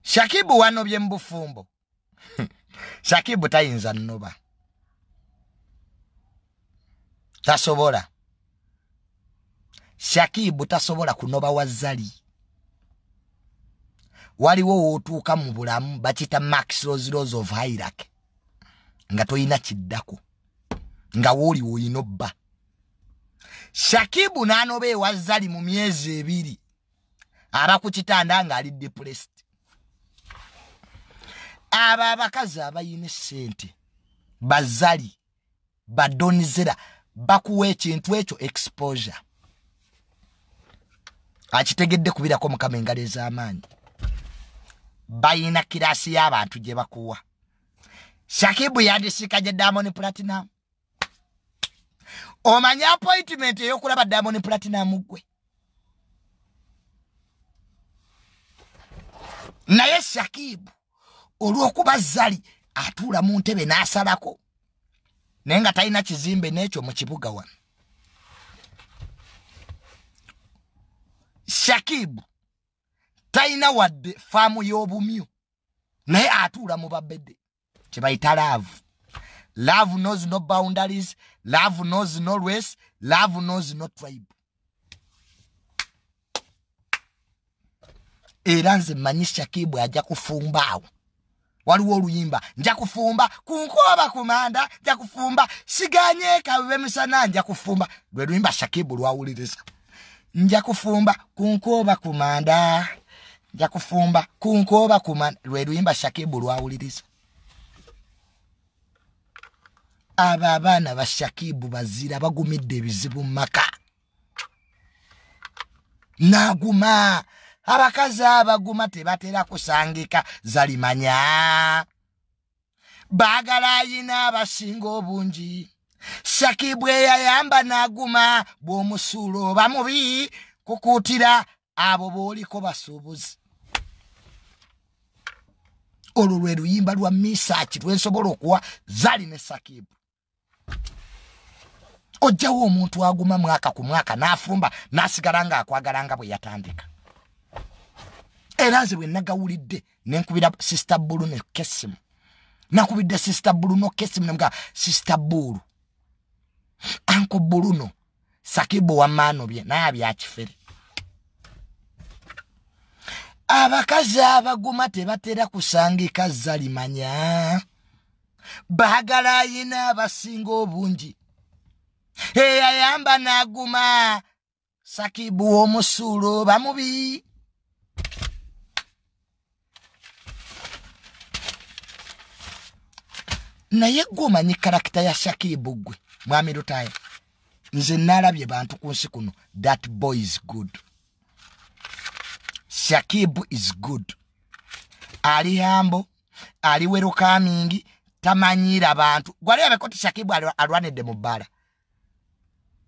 Shakibu wanobye mu bufumbo. Shakibu tayinza nnoba. Tasobola. Shakibu tasobola kunoba wazali. Waliwo wootuuka mu bulamu bakiyita Maxwell's laws of hierarchy. Nga toyina kiddako. Nga wooli woyina obba. Shakibu n'anoba ewa Zali mu myezi 2. Aba ku kitanda ng'ali depressed. Aba abakazi abayina essente bazali badonizera bakuwa ekintu ekyo exposure. Akitegedde kubirako Mukama engalo ez'amaanyi. Bayina kirasi y'abantu gye bakuwa. Shakibu yandisika gye Diamond Platinum. Omanya appointment ey'okulaba Diamond Platinum gwe. Naye Shakibu olw'okuba Zali atuula mu ntebe n'asalako naye nga talina kizimbe n'ekyo mu kibuga wano. Shakibu talina wadde faamu y'obumyu naye atuula mu babedde kye bayita love. Love knows no boundaries, love knows no race, love knows no tribe. Era nze mmanyi Shakibu ajja kufumba awo. Waliwo oluyimba nja kufumba kunkoba kumanda nja kufumba siganye kabe misana nja kufumba. Lwe luyimba Shakibu lwawuliriza. Nja kufumba kunkoba kumanda nja kufumba kunkoba kumanda. Lwe luyimba Shakibu lwawuliriza. Aba abaana ba Shakibu bazira bagumidde ebizibu mu maka. Naguma. Abakazi abaguma tebatera kusangika zalimanya. Baagala ayina abasinga obungi. Shakibu eyayamba n'aguma bw'omusuula oba mubi kukuutira abo b'oliko basuubuzi. Olwo lwe luyimba lwa Misaki lwe nsobola okuwa Zali ne Shakibu. Ojjawo omuntu aguma mwaka ku mwaka n'afumba n'asigala ng'akwagala nga bwe yatandika. Era nze bwe nagawulidde ne nkubira Sister Bulu ne Kesimu. Nakubidde Sister Bulu no Kesimu ne mga Sister Bulu. Uncle Buluno Shakibu wamaano bye naye abyakifere. Abakazi abaguma tebatera kusangika zalimanya. Baagala ayina abasinga obungi. Eyayamba n'aguma Shakibu omusulo bamubi. Naye gwe omanyi karakita ya Shakibu gwe mwami Lutaaya. Nze nalabye bantu ku nsi kuno. That boy is good. Shakibu is good. Ali hambo, ali welcoming, tamanyira bantu. Gwali abekoti Shakibu alwanidde mu bbala.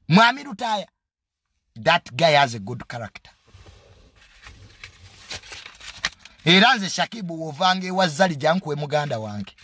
Mwami Lutaaya, that guy has a good character. Era nze Shakibu wovanga ewa Zali jankuwe muganda wange.